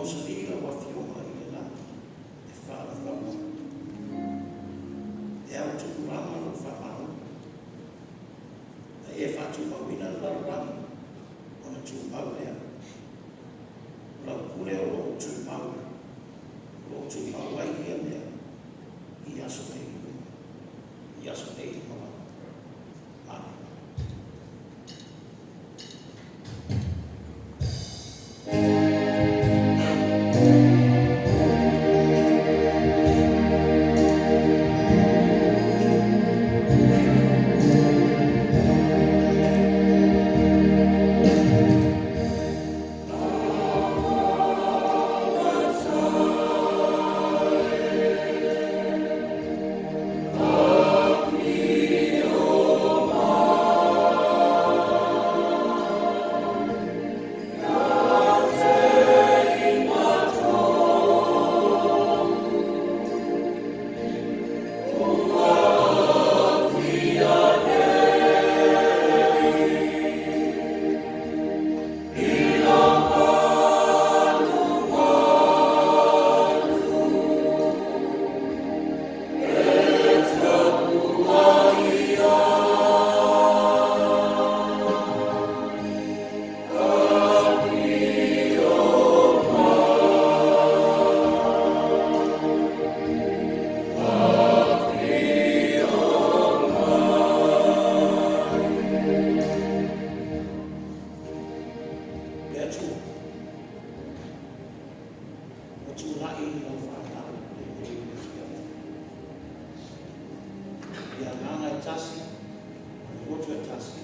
mausali lau Afioga i le lagi e faalaulau ai. E ao tupulaga lou faamalo, na e faatumauina le lalolagi ona tumau lea. O lau pule o lo o tumau, o lo o tumau ai ia mea i aso nei i aso nei luma lava. Amene. Le Atua, ua tulai lau fanau i lenei afiafi i agaga e tasi ma le loto e tasi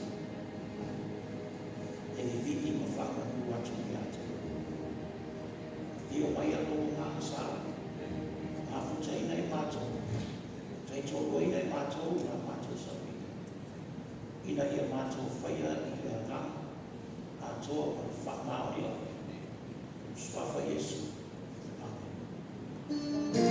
e vivii ma faamanu atu ia te Oe. Afio mai lou Agaga Sa, mafutaina i matou, taitoaluaina i matou la matou sauniga, ina ia matou faia i le agaga atoa ma le faamaonia. I le Suafa Iesu. Amene.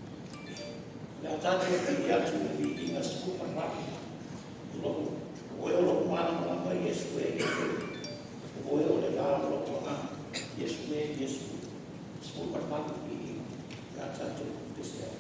O le a tatou pili atu i le Viiga 18, O Oe o Lou Malamalama Iesu e, O Oe o le La o Lou Agaga, Iesu e, Iesu e. 18 Viiga, o le a tatou pese ai.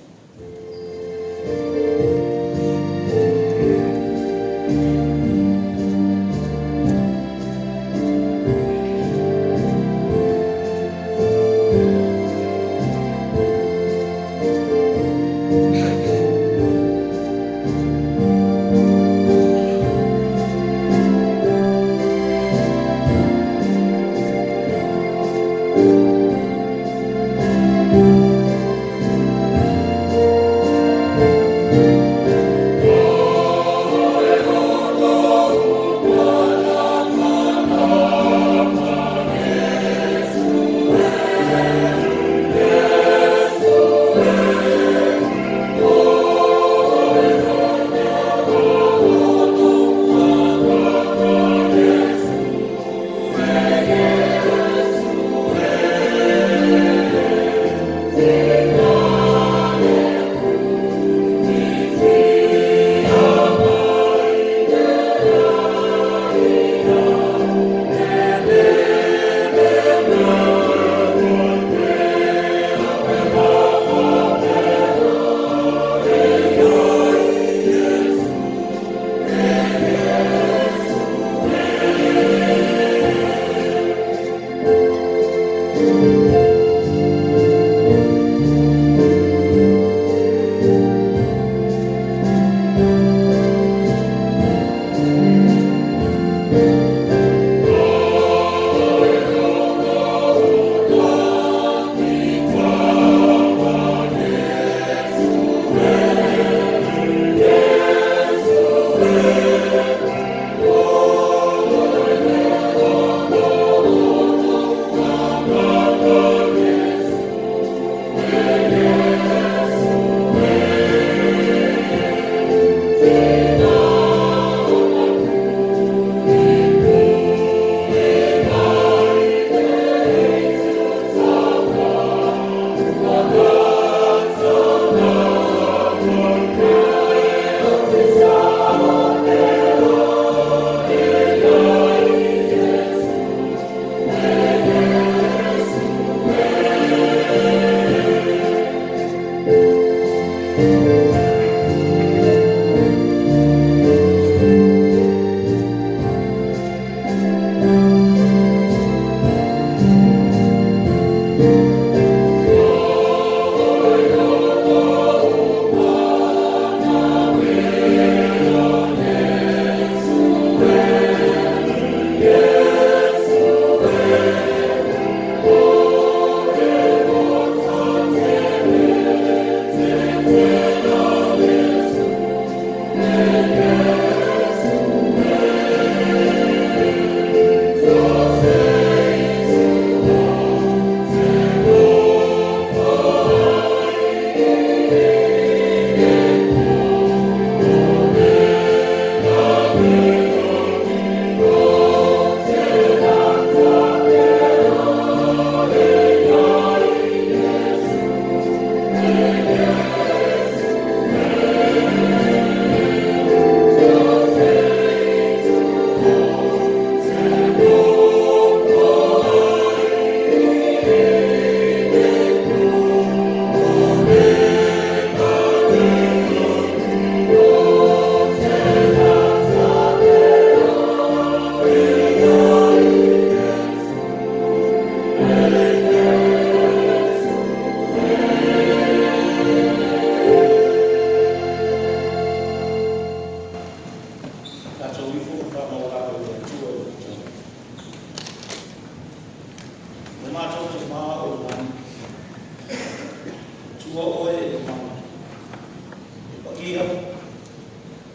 Matautia,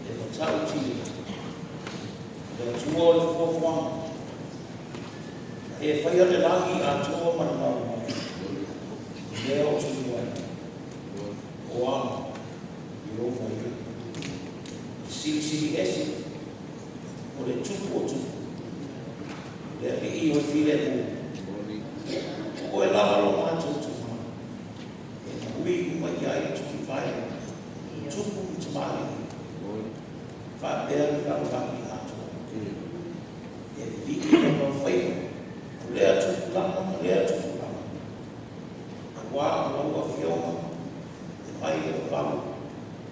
le Matautia, le Atua o le fuafuaga, na e faia le lagi atoa ma le lalolagi, i mea o tulua ai, o ana, Ieova ia. Le Silisili Ese, o le Tupu o tupu, le Alii o le filemu, o oe lava lo matou Tama, e naui uma i ai tulivae o tupu ma tamalii, faapea le lalolagi atoa. E lilii lava faiva o lea tupulaga ma lea tupulaga, aua o lau Afioga e mai le vavau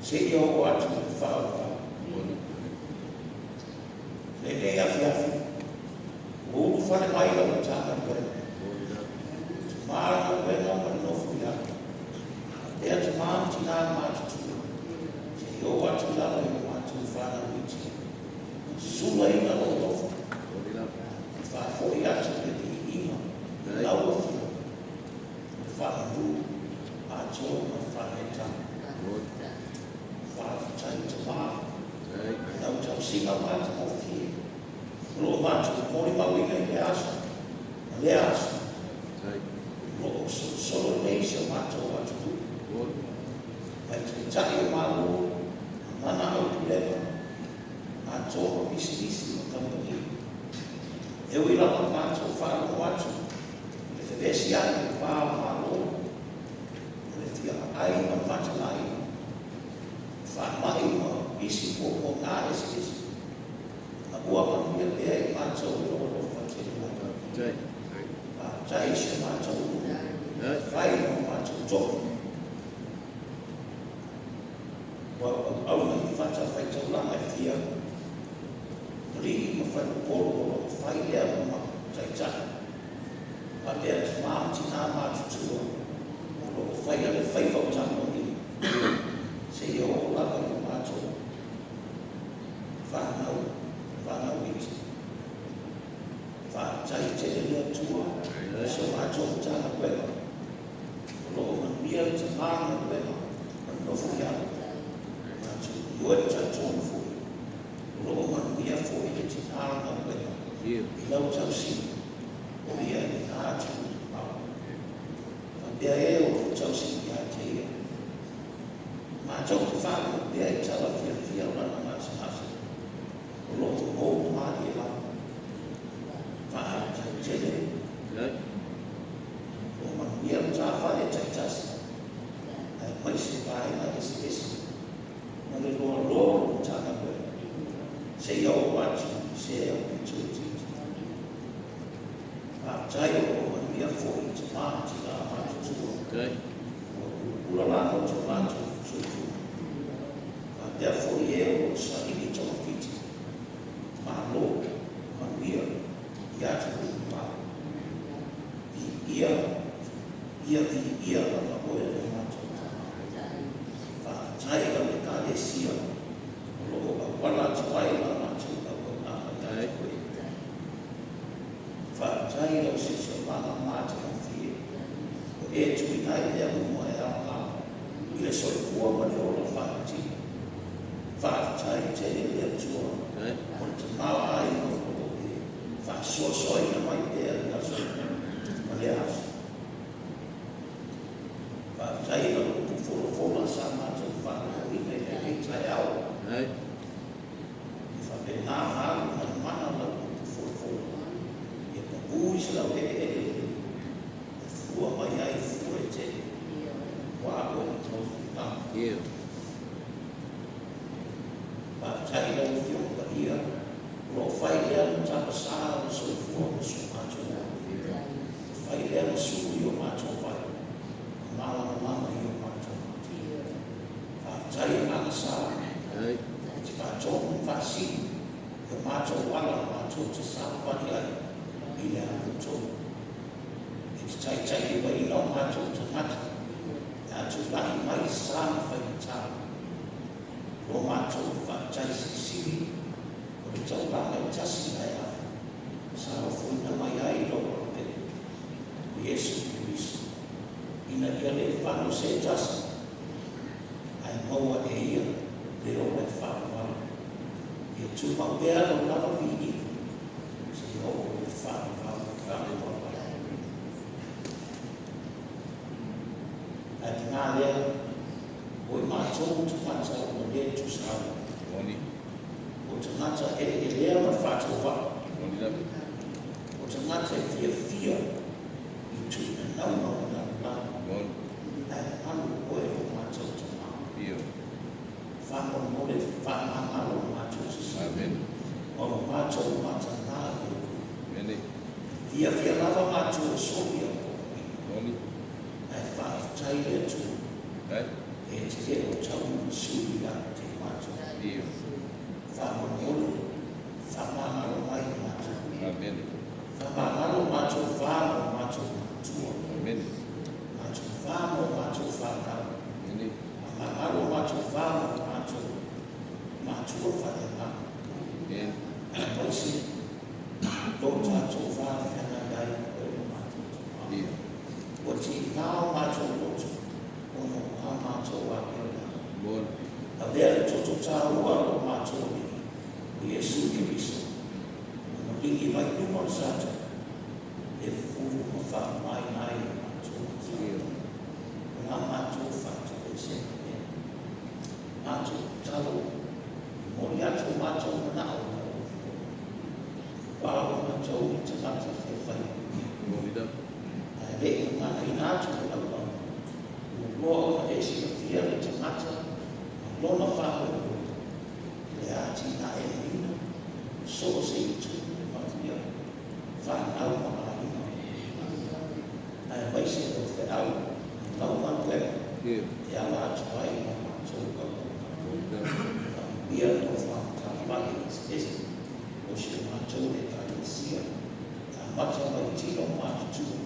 seia oo atu i le faavavau. Lenei afiafi, ua ulufale mai lau Matagaluega, tama galuega ma le nofo i lalo, faapea tama ma tina matutua, seia oo atu i lalo i o matou fanau iti, sulaina lou alofa, e faafoi atu le viiga i lau Afioga, le faamanu atoa ma le faaneetaga. Faafetai Tama, lau tausiga matagofie, o lo o matou molimauina i lea aso ma lea aso, o lo o solosolo nei si o matou atunuu, mai taitai o Malo, ma mana aupulega, atoa ma pisinisi ma kamupani. E ui lava matou faalogo atu i le fevesiai i le va o Malo, o le fiaaai ma le matalaiga, faamai ma isi puapuaga eseese, a ua manuia pea i matou i lou alofa tele mai. Faafetai i si o matou nuu, fai ma o matou tofi, ua auauna i fatafaitaulaga e fia, alii ma faleupolu o lo o fai lea ma taitai, faapea tama ma tina matutua o lo o faia le faiva o tapuaiga, seia oo lava i o matou fanau iti. Faafetai tele le Atua i si o matou Matagaluega, o lo o manuia le tama galuega ma le nofo i alo. Matou ioe ma talitonu foi, o lo o manuia foi le tina galuega i lau tausiga, o ia i lena atunuu mamao. Faapea e o lo o tausi ia te ia. Matou te faalogo pea i tala fiafia o lana gasegase, o lo o mou malie lava. Faafetai tele, o manuia matafale taitasi, aemaise vaega eseese ma le loaloa o le Matagaluega, seia oo atu i se aupito itiiti. Faafetai o lo o manuia foi i tama ma tina matutua, ua pulapula lagoto o latou soifua. Faapea foi e o lo o saili togafiti, malo, manuia i atunuu mamao. Viia, ia viia lava oe le matou Tama. Faafetai lau Ekalesia o lo o auala atu ai la matou auaunaga ia te oe. Faafetai lau siosiomaga matagofie, ua e tuuina ai mea uma e aoga i le soifua ma le ola faaletino. Faafetai tele le Atua o le tamaoaiga o lo o e faasoasoaina mai pea i aso ma lea aso. Faafetai i lau upu folafola sa matou faalogoina i lenei taeao. E faapena ona alu ma le mana lau upu folafola, ia pau i se laueleele lelei, e fua mai ai fua e tele, aua oe le nofoaga. Faafetai i lau Afioga Paia, o lo o fai lea ma tapasā o le soifua ma so matou ola. Fai lea ma sulu i o matou vai, ma malamalama i o matou mata. Faafetai Agaga Sa, e te faatonu ma faasili i o matou ala matou te savavali ai i le amiotonu. E te taitailimaina o matou tagata pe a tulai mai sa ma faigata. O lo matou faafetai silisili o le taulaga e tasi ae afa sa ofoina mai ai lou Alapele, o Iesu Keriso, ina ia le fano se tasi, ae maua e ia tumau pea lou lava viiga seia oo i le faavavau faavavau. Ae paga lea, o i matou o tagata ua le tusa ai, o tagata eleelea ma le faatauvaa, o tagata e fiafia i tuuinanauga o le lalolagi, ae malu oe lo matou Tama. Faamolemole faamagalo matou sese, ma o matou mataga i le fiafia lava matou e soli au poloaiga. Ae faafetai le Atua, e te le o taui ma sui ia te matou. Faamolemole faamagalo mai matou. Faamagalo matou va ma o matou matua, matou va ma o matou fanau, faamagalo matou va ma o matou matua faaleagaga, aemaise lo tatou va feagai ai ma oe lo matou Tama. Ua tiga o matou loto ona o a matou apeoleaga. Avea le toto taua lo matou Alii o Iesu Keriso, na maligi mai luma o le Satani, e fufulu ma faamamaina ai o matou matata, o a matou faatoesega lea. Matou tatalo, momoli atu o matou manao i lau Afioga. Ua o matou i tagata fia fai. Ae le i gaganaina atu le laulau, ua loa ona e silafia le tagata ma lona faamoemoe i le atinaeina so o se itu e manuia fanau ma aiga, aemaise o feau ma lau galuega e ala atu ai ma matou auaunaga. Faamanuia le nofo a matavale eseese o si o matou Ekalesia, amata mai tino matutua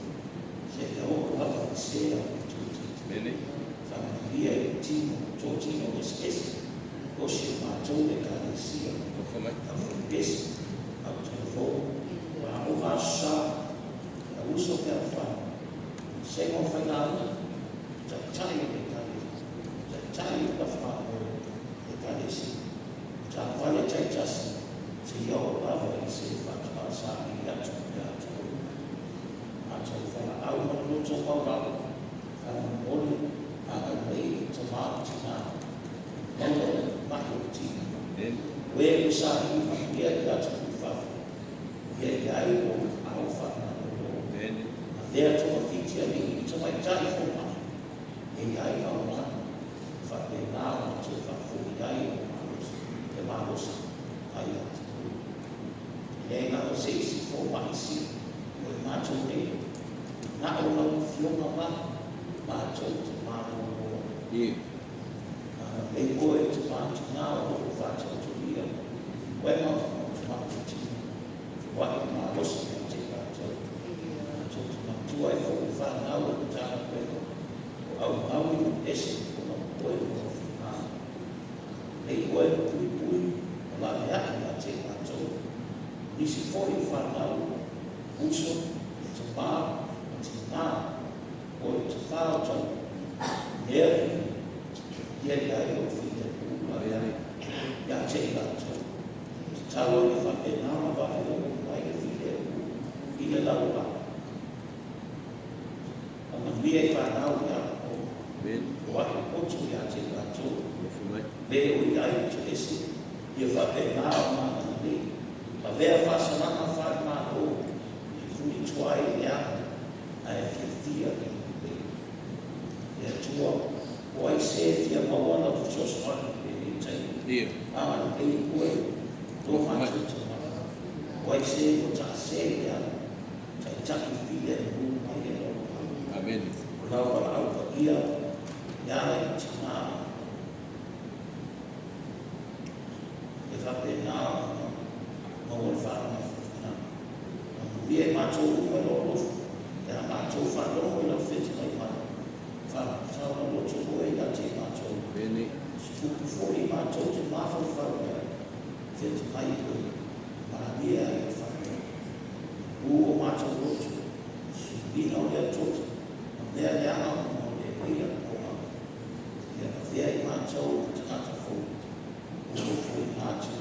seia oo lava i se au ituitiiti. Faamanuia i tino totino eseese o si o matou Ekalesia, aufaipesi, autalavou, aoga aso sa, le auuso fealofani, vasega o failauga, taitai o le Ekalesia, taitai o lafumaloe Ekalesia, matavale taitasi, seia oo lava i se faatoa saili atu ia te oe. Matou valaau ma le loto maualalo, faamolemole agalelei i tama ma tina, maua le mai o le tino. O e ua saili manuia i atunuu i fafo, ia i ai lou aao faamalolo. Avea togafiti alii ma tamaitai fomai, e i ai auaunaga, faapena ona toe faafoi ai le malosi, le malosi mai ia te oe. E le na o se isi fomai sili o i matou nei, na o lau Afioga ma matou te malolo ai. Agalelei oe i tama ma tina o lo o faataotolia moega ma matou tino, foai le malosi ia te i latou. Matou te manatua ai foi i fanau o le Matagaluega o aumaui ma ese ona o oe o lou faiga. Agalelei oe ma puipui ma laveai ia te i latou. O nisi foi o fanau, uso, tama ma tina o le tafā o tau mea ia i ai lou filemu laveai ia te i latou. Tatalo ia faapena ona vave oo mai le filemu i le lalolagi. Faamanuia i fanau i anapo, foai le poto ia te i latou, le o i ai toese, ia faapena ona agalelei. Avea faasalaga faale-Malo e fulitua ai le leaga, ae fiafia i le lelei. Le Atua, o ai se fia maua lau fesoasoani i lenei taimi? Agalelei oe, lo matou Tama. O ai se ua taase i le ala, taitai filemu mai e lalolagi. O lau valaau paia e ala i tina e faapena ona maua le faamafanafanaga. Manuia i matou uma i lou alofa, pe a matou faalogo i lau fetalai mai. Faataoto loto oe ia te i matou. Tupu foi i matou te mafaufau i ai, fetalai oe, malie ai le faalogo. Ū o matou loto, suiina o lea toto, ma mea leaga ona o le leia o au. Ia avea i matou ma tagata fou, o nofo i atu.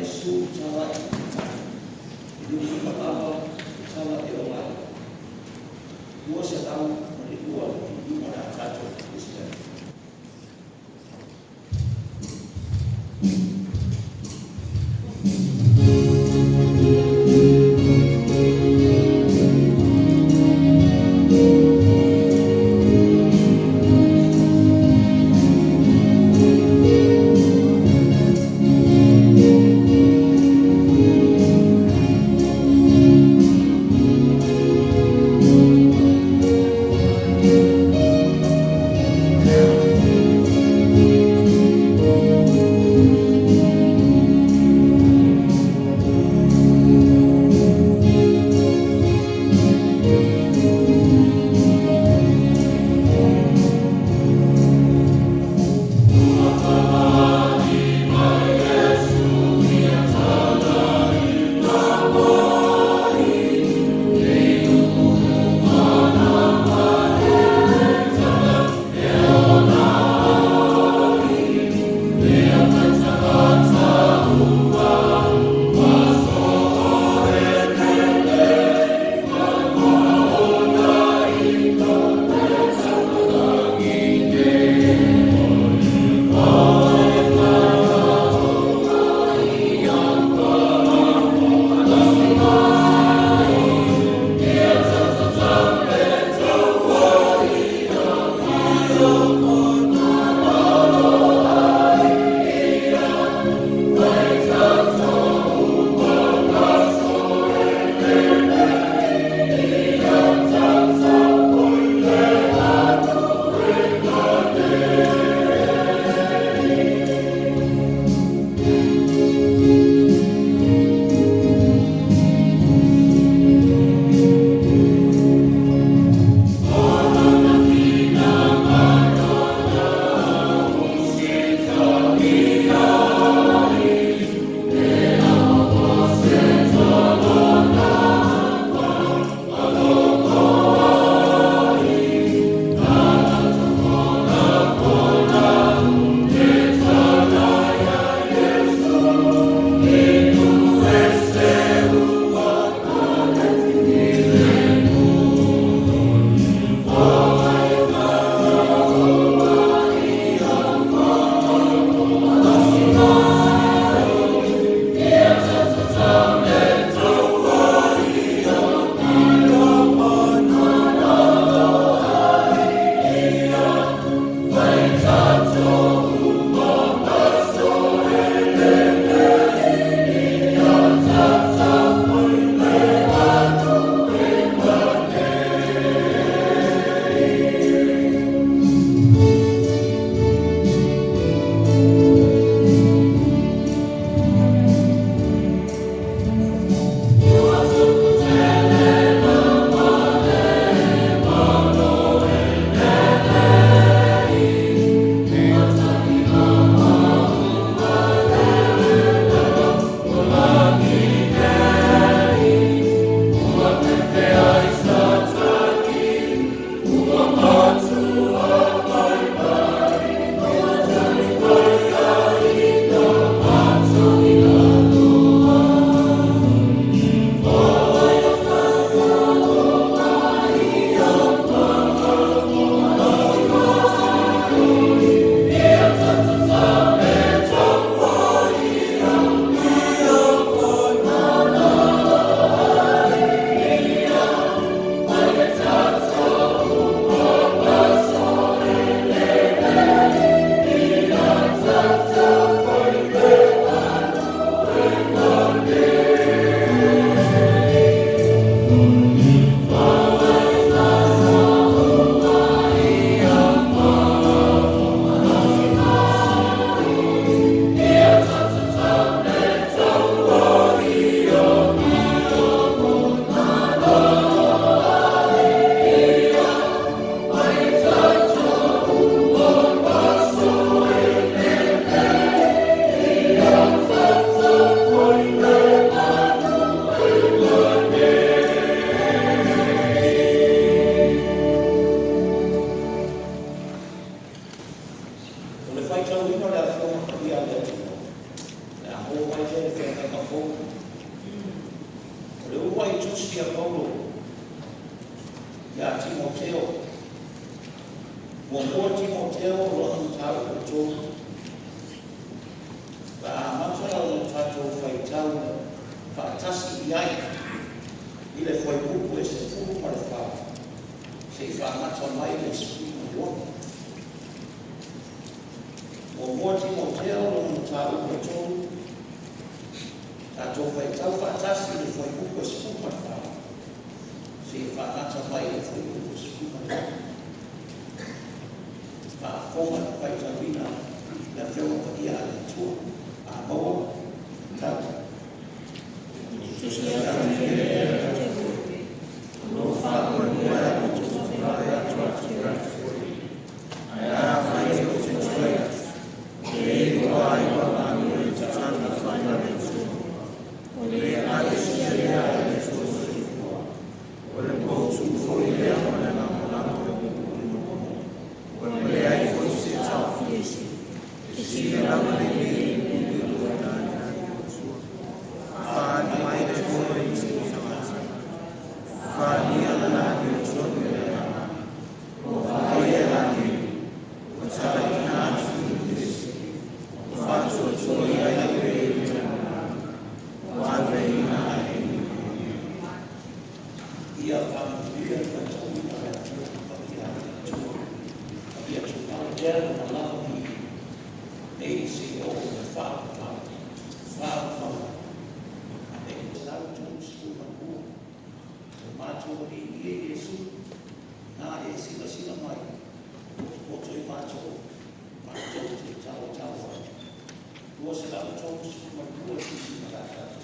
Iesu tala e i lima lava tala e ola ai. 202 le a tatou Peresetene. O le faitauina o le Afioga Paia a le Atua, o le a maua mai lea i le Feagaiga Fou. O le uluai tusi a Paulo ia Timoteo, Muamua Timoteo lona mataupu e 3, o le a amata ona tatou faitau faatasi i ai i le fuaiupu e 14 seia faagata mai le 16. Muamua Timoteo lona mataupu e 3, tatou faitau faatasi i le fuaiupu e 14 seia faagata mai le fuaiupu e 16. Faafofoga le faitauina le Afioga Paia a le Atua. A maua, tau. Ia faamanuia le faitauina o le Afioga Paia a le Atua. Ia tumau pea lona lava viiga, nei seia oo i le faavavau, faavavau. Amene. 132. O matou Alii e Iesu, na e silasila mai, potopoto i matou, matou te tautau ai. 232 tusi na la tatou.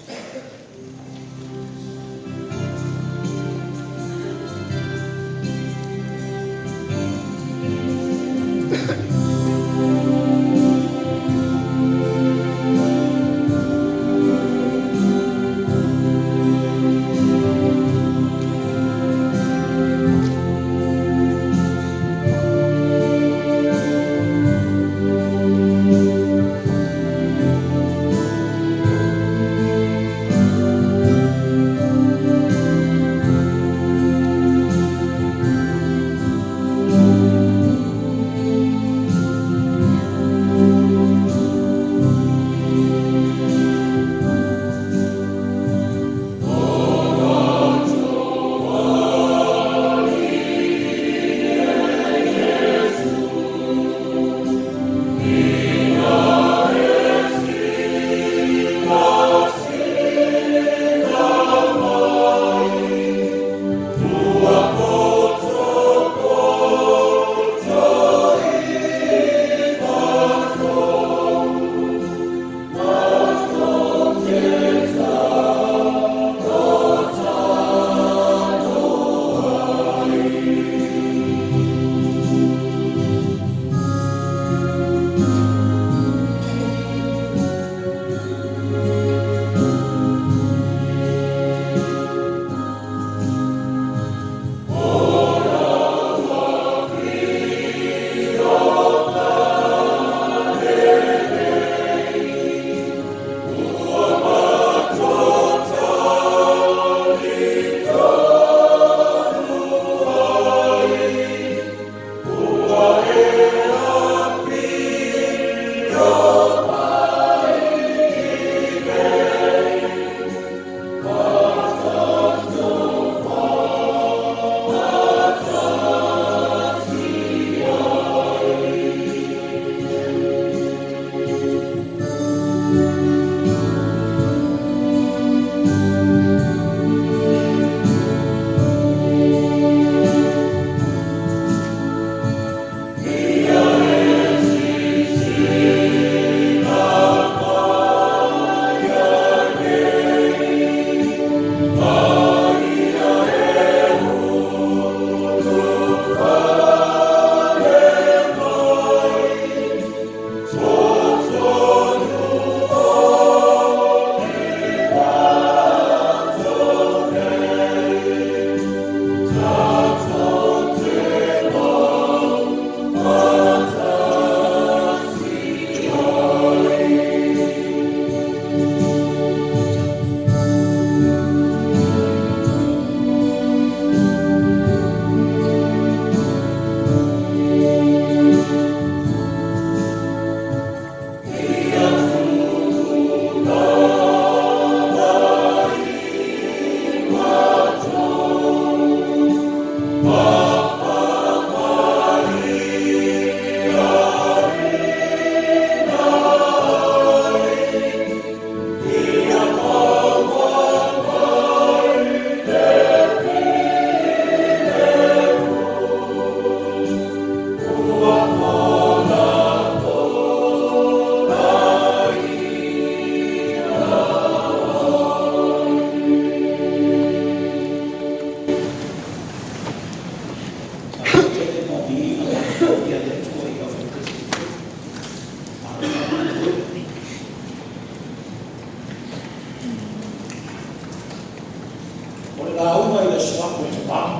i le Suafa o le Tama,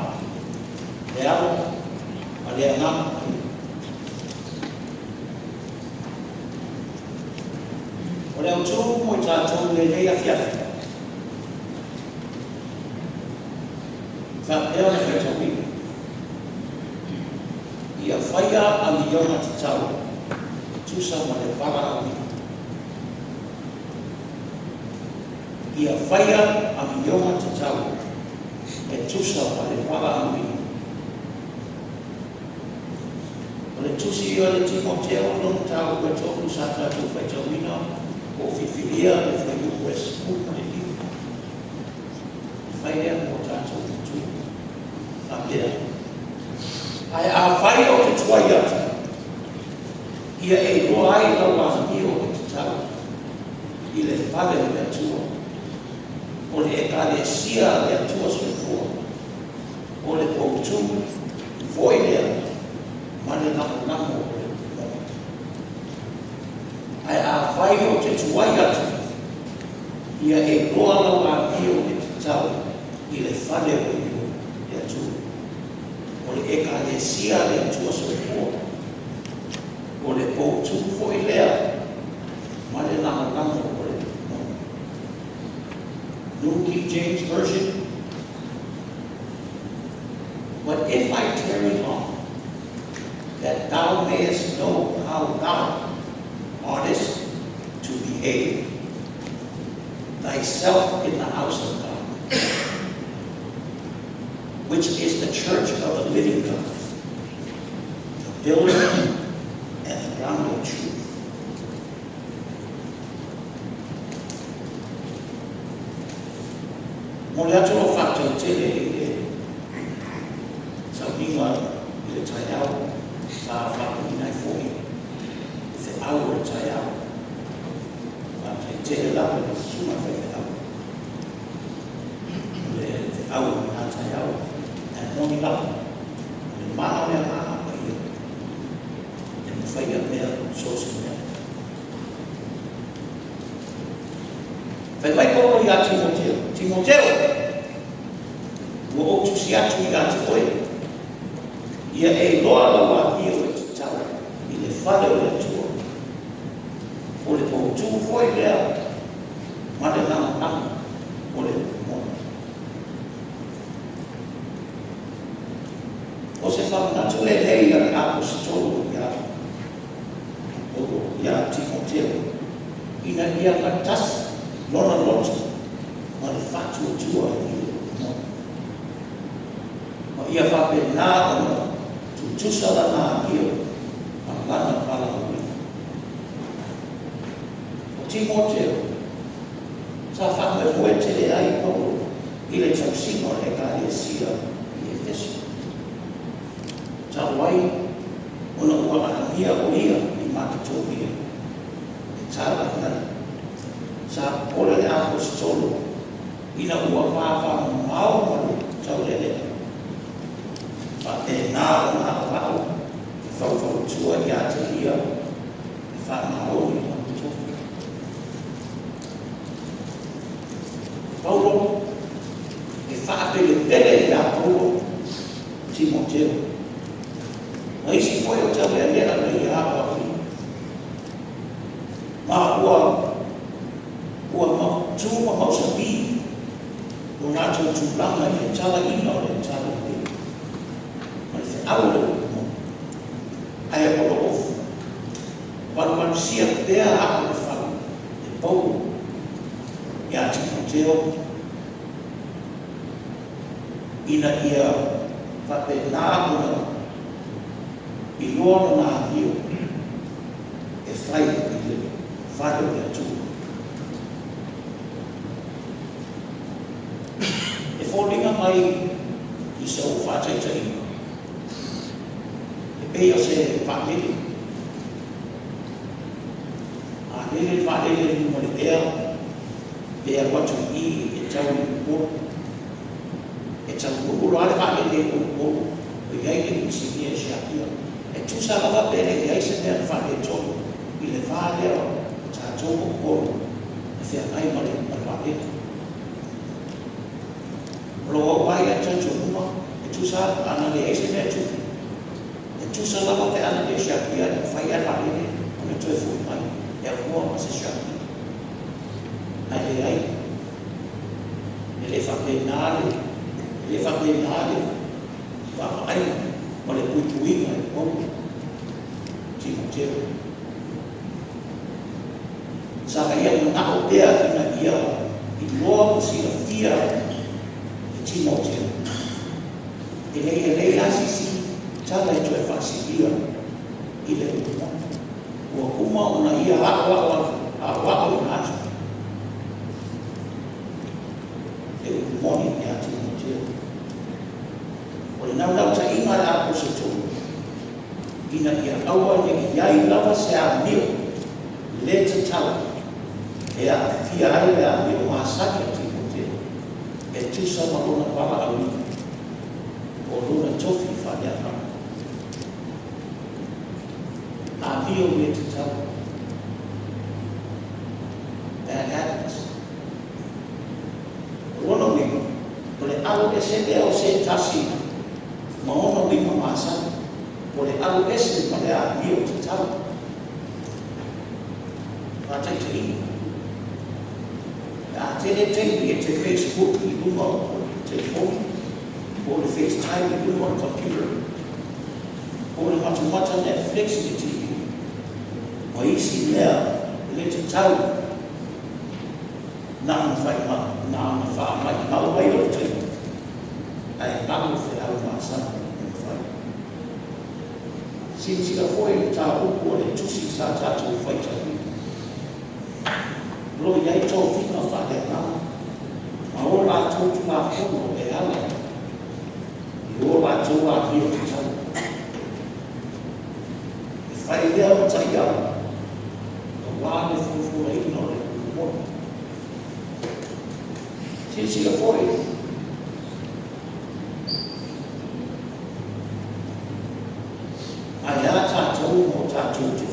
le Alo, ma le Agaga Paia. O le autu mo i tatou i lenei afiafi, faapea ona faitauina, Ia faia amioga tatau e tusa ma le valaauina. Ia faia amioga tatau e tusa ma le valaauina. O le tusi a le Timoteo lona mataupu e tolu sa tatou faitauina po o filifilia le fuaiupu e 15. E fai lea mo tatou matua. Faapea, ae afai ou te tuai atu, ia e iloa ai lau amio e tatau i le fale o le Atua, o le Ekalesia a le Atua soifua, o le poutu foi lea ma le lagolago o le upu moni. Ae afai ou te tuai atu, ia e iloa lau amio e tatau i le fale o le Atua, o le Ekalesia a le Atua soifua, o le poutu foi lea ma le lagolago o le upu moni. New King James Version. But if I tarry long, that thou mayest know how thou oughtest to behave thyself in the house of God, which is the church of the living God, the pillar and the ground of truth. Momoli atu lau faafetai tele i le sauniga i le taeao sa faauuina ai foi le feau o le taeao. Faafetai tele lava i le susuga i le faifeau i le feau o lena taeao. Ae moni lava, o le mana o le Agaga Paia e mafaia pea so o se mea. Fai mai Paulo ia Timoteo, Timoteo, ua ou tusi atu ia te oe, ia e iloa lau amio e tatau i le fale o le Atua, o le poutu foi lea ma le lagolago o le upu moni. O se faamanatu lenei a le Aposetolo ia Paulo ia Timoteo, ina ia gatasi lona loto ma le faatuatua i le upu moni, ma ia faapena ona tutusa lana amio ma lana valaauina. O Timoteo, sa faamoemoe tele ai Paulo i le tausiga o le Ekalesia i Efeso. Talu ai ona ua amia o ia i Maketonia e talafeagai, sa popole le Aposetolo ina ua vavamamao ma le taulealea. Faapena ona aoao e faufautua ia te ia e faamaoni lona tofi. Paulo e faapelepele ia Paulo Timoteo ma isi foi o taulealea na ia aoaoina, ma ua mautu ma mausali lo latou tulaga i le talaina o le talalelei ma le feau o le upu moni, ae o lo o valuvalusia pea aa o le fala e Paulo ia Timoteo ina ia faapena ona iloa lona amio e fai i le fale o le Atua. E foliga mai i sou faataitaiga, e pei o se vaalele. A lele le vaalele i luga o le ea, pe alu atu i i e tau i Upolu. E taunuu loa le vaalele i Upolu, o i ai le inisinia e siakia. E tusa lava pe le i ai se mea na faaletonu i le va lea o tatou ma Upolu e feagai ma le vaalele. O lou auai a le talitonuga, e tusa lava pe ana leai se mea e tupu, e tusa lava pe ana le siakia, e mafai lava e le vaalele ona toe foi mai e aunoa ma se siakia. Ae leai, e le faapena le, e le faapena le vaavaaiga ma le puipuiga i Paulo, Timoteo. Sa ia manao pea ina ia iloa ma silafia e Timoteo, e le i lelei lava se isi tala e toe faasilia i le upu moni. Ua uma ona ia aoaoina atu le upu moni ia Timoteo. O le naunautaiga a le Aposetolo, ina ia aua ne i i ai lava se amio le tatau e aafia ai le amio masani a Timoteo e tusa ma lona valaauina po o lona tofi faaleagaga. Amio le tatau. Bad habits. O lona uiga, o le alo ese lea o se tasi ma ona uiga masani, po o le alo ese ma le amio tatau. Faataitaiga, pe a tele taimi e te Facebook i luga o le telefoni, po o le FaceTime i luga o le computer, po o le matamata Netflix i le TV, ma isi mea le tatau na ona faamaimau ai o le taimi, ae galo feau masani e mafai. Silasila foi i le mataupu o le tusi sa tatou faitauina. O lo o i ai tofiga faaleagaga ma o latou tulafono e ala i o latou amio tatau. E fai lea ma taiala aua le folafolaina o le upu moni. Silasila foi ae a tatou ma o tatou tofiga.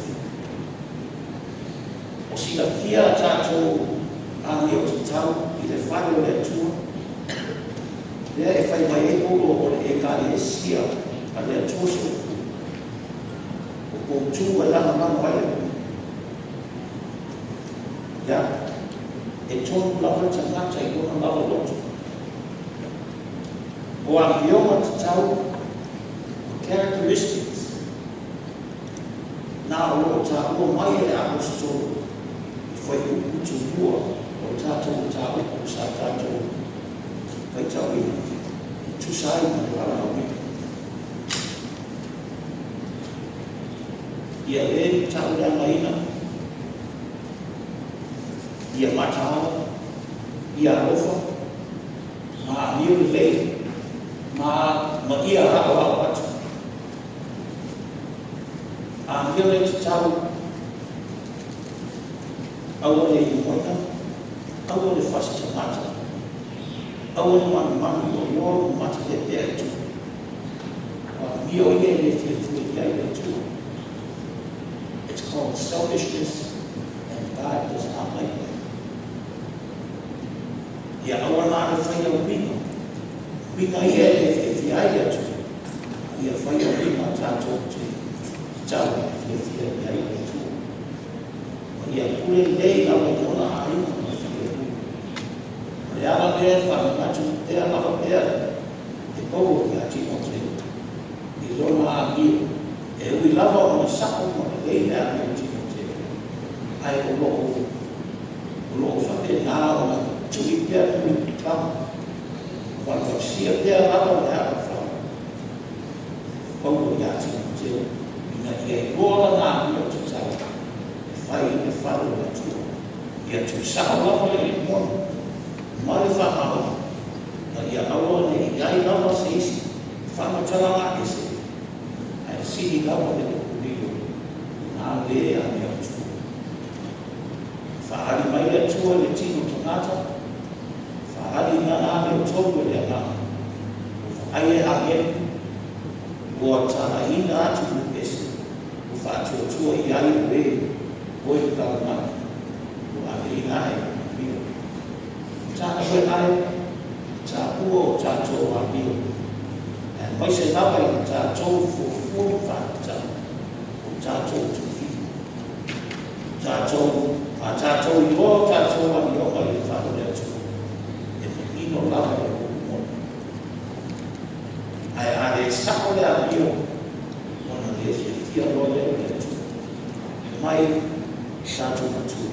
O silafia a tatou amio tatau i le fale o le Atua, lea e fai mai ai Paulo o le Ekalesia a le Atua soifua, o poutu e lagolago ai le Atua. Ia, e tonu lava le tagata i lona lava loto. O amioga tatau, o characteristics, na o lo o taua mai e le Aposetolo i fuaiupu tumua o le tatou mataupu sa tatou faitauina, e tusa ai ma le valaauina. Ia le tauleagaina, ia mataala, ia alofa, ma amio lelei, ma ia aoao atu. Amio le tatau, aua le imoina, aua le fasi tagata, aua le manumanu i oloa ma matapepea i tupe. O amio ia e le fiafia i ai le Atua. It's called selfishness, and God does not like that. Ia aua la le faia uiga. Uiga ia e le fiafia ai le Atua. Ia faia uiga tatou te tatau e fiafia i ai le Atua. Ma ia pule lelei lava i ona aiga ma filemu. O le ala lea e faamanatu pea lava pea e Paulo ia Timoteo i lona amio. E ui lava ona sa'o ma lelei le amio o Timoteo, ae o loo faapena ona tui pea mulipapaga, valuvalusia pea lava le alofa Paulo ia Timoteo ina ia iloa lana amio tatau e fai i le fale o le Atua. Ia tuusa'o lava le upu moni ma le faamaoni, ma ia aua ne i ai lava se isi faamatalaga ese, ae sili lava le upu lilo na le amiotonu. Faaali mai le Atua i le tino tagata, faaali lana amiotonu e le Agaga. Ua vaaia e agelu, ua talaina atu i le pese, ua faatuatua i ai o e o i le lalolagi, ua aveina ae manuia. Tala koe ae, taua o tatou amio, aemaise lava i le tatou fuafua ma faatatau o tatou tofiga. Tatou, a tatou iloa o tatou amioga i le fale o le Atua, e manino lava le upu moni. Ae a le sao le amio, ona le fiafia loa lea o le Atua. Fai mai tatou matua.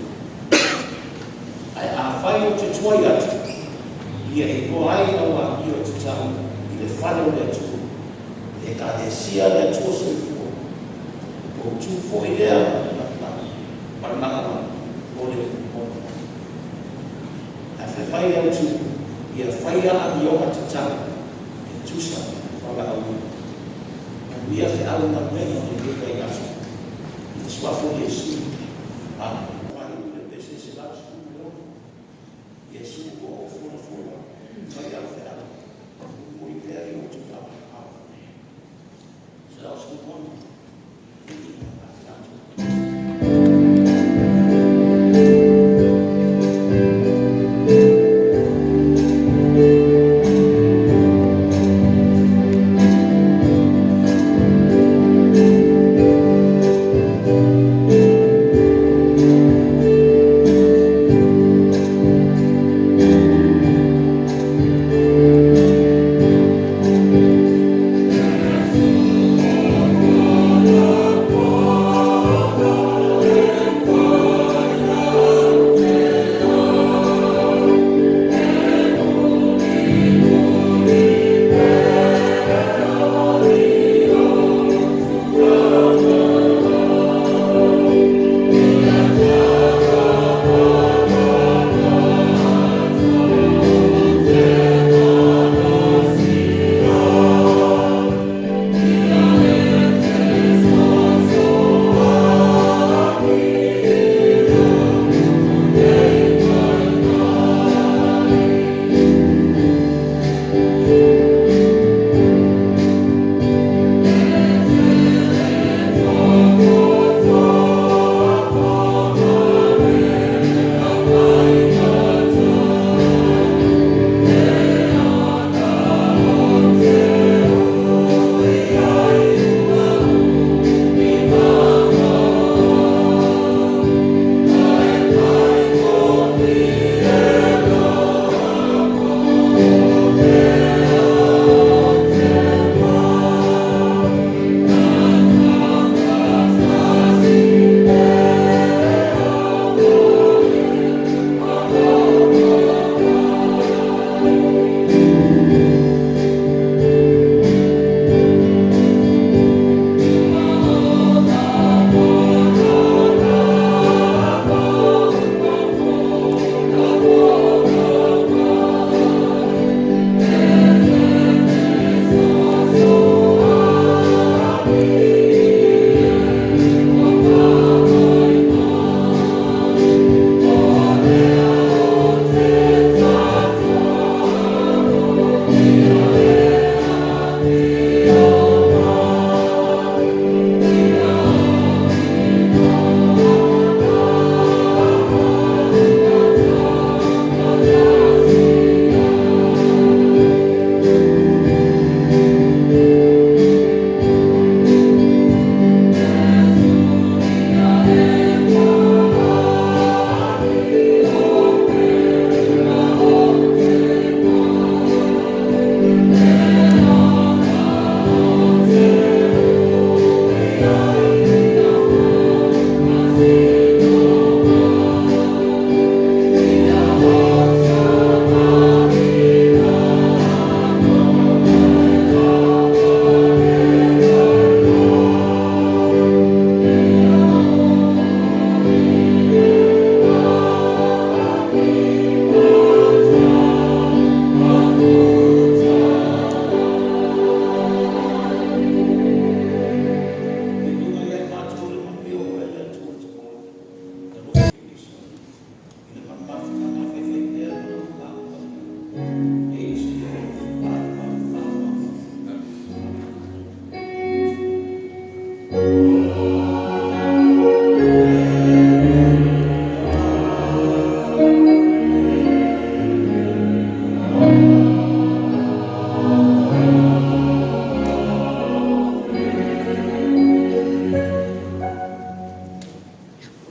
Ae afai ou te tuai atu, ia iloa ai lau amio tatau i le fale o le Atua, le Ekalesia a le Atua soifua, le poutu foi lea ma le lagolago ma le lagalago o le upu moni. Ae fai mai le autu, ia faia amioga tatau e tusa ma le valaauina. Manuia feau ma galuega o lenei vaiaso. I le Suafa o Iesu. Amene.